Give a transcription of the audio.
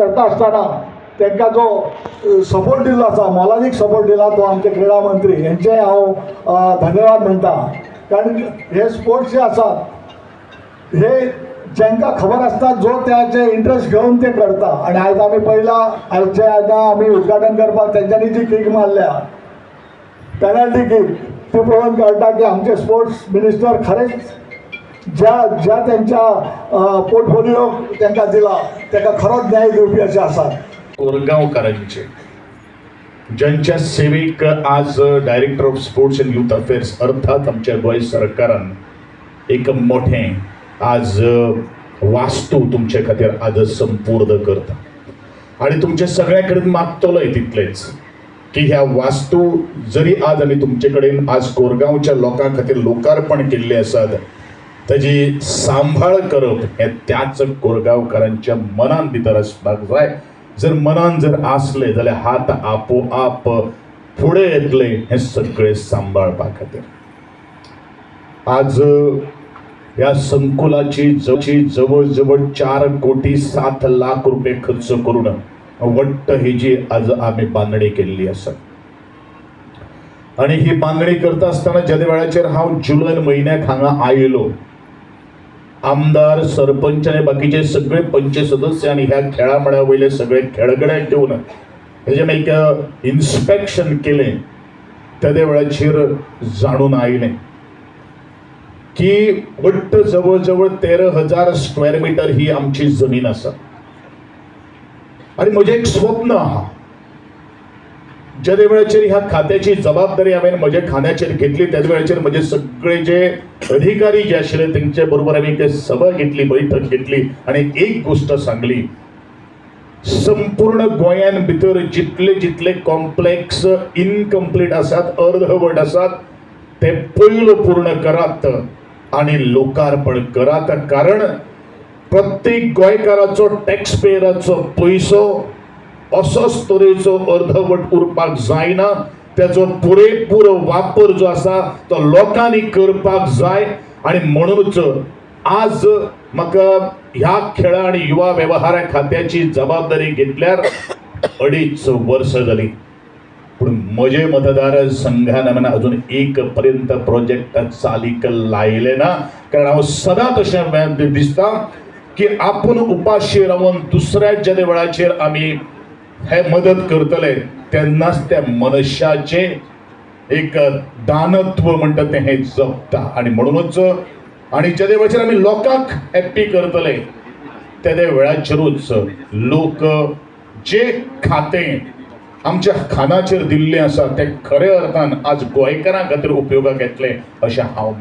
करता आसतना तांकां जो सपोर्ट दिल्लो आसा, मोलादीक सपोर्ट दिला, तो आमचे क्रिडा मंत्री हेंचे हांव धन्यवाद म्हणटा. कारण हे स्पोर्ट्स जे आसात, हे जांकां खबर आसता, जो त्याचे इंट्रस्ट घेवन ते करता. आनी आयज आमी पळयला, आयचे आतां आमी उद्घाटन करपाक तेंच्यांनी जी कीक मारल्या, पेनल्टी कीक, ती पळोवन कळटा की आमचे स्पोर्ट्स मिनिस्टर खरेंच ज्या ज्या त्यांच्या पोर्टफोलिओ तांकां दिला, ताका खरोच न्याय दिवपी अशे आसात. कोरगांवकारांचे, ज्यांच्या सेवेक आज Director of Sports and Youth Affairs, अर्थात आमच्या गोंय सरकारान एक मोठें आज वास्तू तुमचे खातीर आज संपूर्ण करता. आणि तुमचे सगळ्या कडेन मागतलोय तितलेच की ह्या वास्तू जरी आज आमी तुमचे कडेन आज कोरगांवच्या लोकां खातीर लोकार्पण केल्ले आसात, ताजी सांबाळ करप हें त्याच कोरगांवकारांच्या मनान भितर आसपाक जाय. जर मनान जर आसले जाल्यार हात आपोआप फुडें येतले हें सगळें सांबाळपा खातीर. आज ह्या संकुलाची जवळ जवळ 4 कोटी 7 लाख रुपये खर्च करून वट्ट ही जी आज आमी बांदणी केल्ली आसा. आणि ही बांदणी करता आसतना ज्या वेळाचेर हांव जुलय म्हयन्याक हांगा आयलो, आमदार, सरपंच आनी बाकीचे सगळे पंच सदस्य आनी ह्या खेळा मळ्या वयले सगळे खेळगडे घेवन हेजें एक इन्स्पेक्शन केलें. तेदे वेळाचेर जाणून आयलें की वट्ट जवळ जवळ 13,000 स्क्वेअर मिटर ही आमची जमीन आसा. आनी म्हजें एक स्वप्न आहा, जेदे वेळाचेर ह्या खात्याची जबाबदारी हांवें म्हज्या खांद्याचेर घेतली, तेदे वेळाचेर म्हजे सगळे जे अधिकारी जे आशिल्ले, तेंचे बरोबर हांवें एक सभा घेतली, बैठक घेतली आनी एक गोश्ट सांगली, संपूर्ण गोंयान भितर जितले जितले कॉम्प्लेक्स इनकम्प्लीट आसात, अर्धवट आसात, ते पयलो पूर्ण करात आनी लोकार्पण करात. कारण प्रत्येक गोंयकाराचो, टॅक्स पेयराचो पयसो असोच तरेचो अर्धवट उरपाक जायना. तेजो पुरेपूर वापर जो आसा तो लोकांनी करपाक जाय. आनी म्हणूनच आज म्हाका ह्या खेळा आनी युवा वेव्हारा खात्याची जबाबदारी घेतल्यार 2.5 वर्सां जाली, पूण म्हजे मतदार संघान हांवें अजून एक पर्यंत प्रोजेक्ट चालीक लायले ना. कारण हांव सदांच अशें दिसता की आपूण उपाशी रावन दुसऱ्या ज्या वेळाचेर आमी हे मदत करतले, तेन्नाच त्या मनशाचें एक दानत्व म्हणटा तें हें जपता. आनी म्हणूनच आनी ज्या वेळाचेर आमी लोकांक हॅप्पी करतले, तेदे वेळाचेरूच लोक जे खातें आमच्या खांदाचेर दिल्लें आसा, तें खऱ्या अर्थान आज गोंयकारां खातीर उपयोगाक येतलें, अशें हांव म्हणटा.